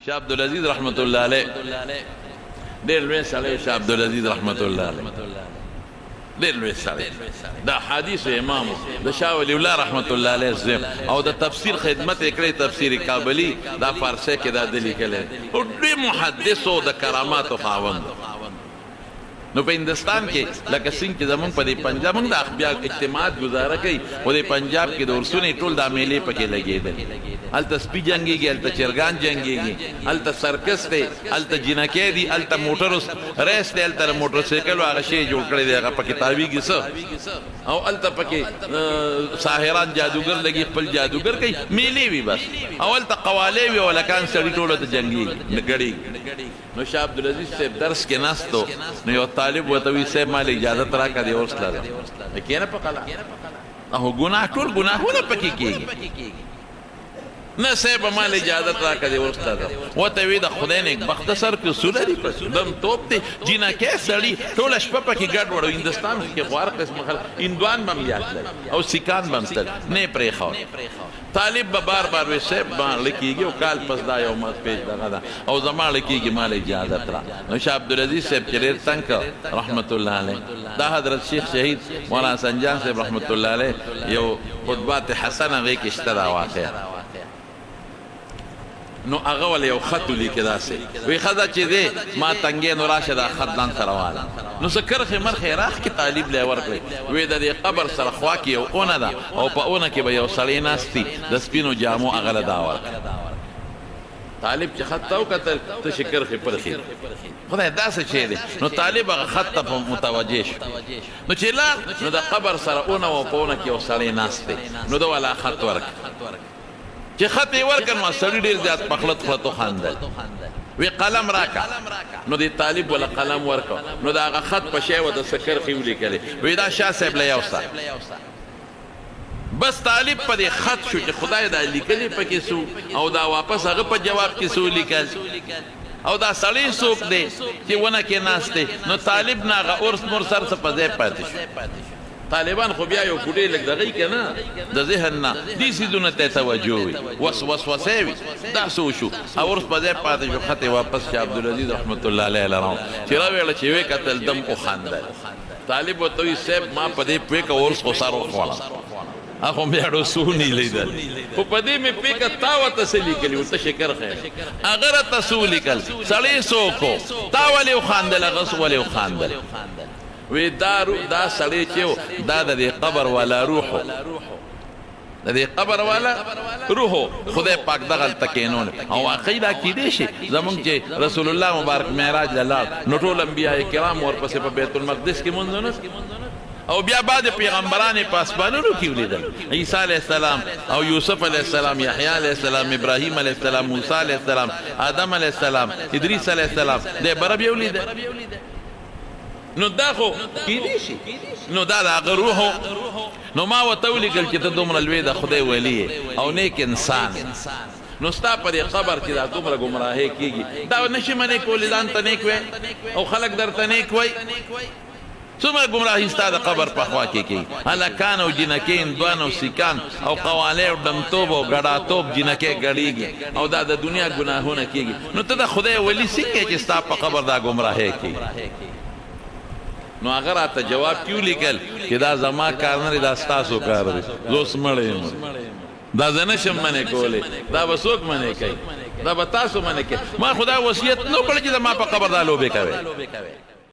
شاه عبدالعزیز رحمت الله علیه ډېر لوی سړی، شاه عبدالعزیز رحمت الله علیه ډېر لوی سړی، د احادیثو امام، د شاه ولی الله رحمت الله علیه زوی، او د تفسیر خدمت یې کړی، تفسیر کابلی دا فارسۍ کې دا ده لیکلی، او ډېر محدث او د کراماتو خاوند. نو په هندوستان کې لکه څنګه چې زمونږ په دې پنجاب، مونږ د اخبیا اجتماعات ګزاره کوي، خو دې پنجاب کې د اورسونې ټول دا میلې پکې لګېدل. هلته سپي جنګېږي، هلته چرګان جنګېږي، هلته سرکس دی، هلته جینکۍ دي، هلته موټر ریس دی، هلته د موټر سایکلو هغه شی جوړ کړی دی، هغه پکې تاویږي څه، او هلته پکې ساحران جادوګر لګي، خپل جادوګر کوي، میلې وي بس، او هلته قوالې وي، او هلکان سړي ټولو ته جنګېږي ګړېږي. نو شاه عبدالعزیز صاحب درس کې ناست و، نو یو طالب ورته وی صاحب ما له اجازت راکړه دی اوس له ځم. کینه په قلا هو ګناه، ټول ګناهونه پکې کېږي. نه صاحب ما له اجازت راکړه دی اوس له ځم. ورته وی د خدای نیکبخته سر کې اصول دي، پکې دم توپ دی، جینکۍ سړي ټوله شپه پکې ګډ وډ. هندوستان کې خو هر قسم خلک، هندوان به هم بیا تلل او سیکان به هم تلل، نه یې پرېښود. طالب به بار بار وی صاحب ما ړه کیږي او کال پس دا یو مات پیش دغه ده او زما ړه کیږي ما له اجازت را. نو شاه عبدالعزیز صاحب چې ډیر تنګ کړ رحمت الله علیه، دا حضرت شیخ شهید مولانا حسن جان صاحب رحمت الله علیه یو خطبات حسنه هغې کې شته دا واقعه. نو هغه ول یو خط ولیکه داسې وی ښځه چې دی ما تنګې نو راشه دا خط ځان سره واله. نو څه کرښې مرښې یې راښکې طالب له یې ورکړې، وی د دې قبر سره خوا کې یو اونه ده او په اونه کې به یو سړی ناست وي د سپینو جامو، هغه له دا ورکړه. طالب چې خط ته وکتل تشې کرښې پرښې دي، خدای دا څه شی دی؟ نو طالب هغه خط ته متوجه شو، نو چې لاړ نو د قبر سره اونه وه او په اونه کې یو سړی ناست دی، نو ده ولا خط ورکړ. چې خط یې ورکړ نو سړي ډېر زیات په خلط خلط وخندل، وی قلم راکه. نو دې طالب وله قلم ورکړ، نو د هغه خط په شی ورته څه کرښې ولیکلې، وی دا شاه صاحب له یوسه. بس طالب په دې خط شو چې خدای دا لیکلې پکې څه او دا واپس هغه په جواب کې څه ولیکل او دا سړی څوک دی چې ونه کې ناست دی. نو طالب نه هغه اورس مور سر څه په ځای پاتې شو. طالبان خو بیا یو کوټې لږ دغه که نه د ذهن نه دې څیزونو ته توجه وي، وسوسه وي، دا څه وشو او ورس په ځای پاتې شو. خط یې واپس شاه عبدالعزیز رحمت الله علیه له راوړ، چې راویړه چې ویې کتل دم وخندل. طالب ورته وایي صاحب ما په دې پوه که ورس خو سر وخوړه، هغه مې اړو سونی لیدل، خو په دې مې پوه که تا ورته څه لیکلي وو، تشې کرښې هغه راته څه ولیکل، سړی څوک و، تا ولې وخاندل، هغه ولې وخاندل؟ وی دا روح دا سړی چې و دا د دې قبر والا روح و، د دې قبر والا روح خدای پاک دغلته کېنول. او واقعي دا کېدی شي زمونږ چې رسول الله مبارک معراج له لاړ نو ټول انبیاء کرام ورپسې په بیت المقدس کې مونځ ونه او بیا بعد پیغمبران په اسمانونو کې ولیدل، عیسی علیه السلام او یوسف علیه السلام، یحیی علیه السلام، ابراهیم علیه السلام، موسی علیه السلام، آدم علیه السلام، ادریس علیه السلام، دی بره بیا ولیدل. نو دا خو کیدی شي، نو دا د هغه روح. نو ما ورته ولیکل چې ته دومره لوی د خدای ولي او نیک انسان، نو ستا په دې قبر چې دا دومره ګمراهۍ کیږي دا نشي منې کولی، ځان ته نیک وای او خلک درته نیک وای. څومره ګمراهي ستا د قبر په خوا کې کیږي، هلکان او جینکۍ، هندوان او سیکان او قوالۍ او ډمتوب او ګډاتوب جینکۍ ګډیږي او دا د دنیا ګناهونه کیږي، نو ته د خدای ولي څنګه یې چې ستا په قبر دا ګمراهۍ کیږي؟ نو هغه راته جواب کې ولیکل چې دا زما کار نه دی، دا ستاسو کار دی، زه اوس مړی یم، دا زه نه شم منع کولی، دا به څوک منع کوي؟ دا به تاسو منع کوئ. ما خو دا وصیت نه وکړ چې زما په قبر دا لوبې کوئ.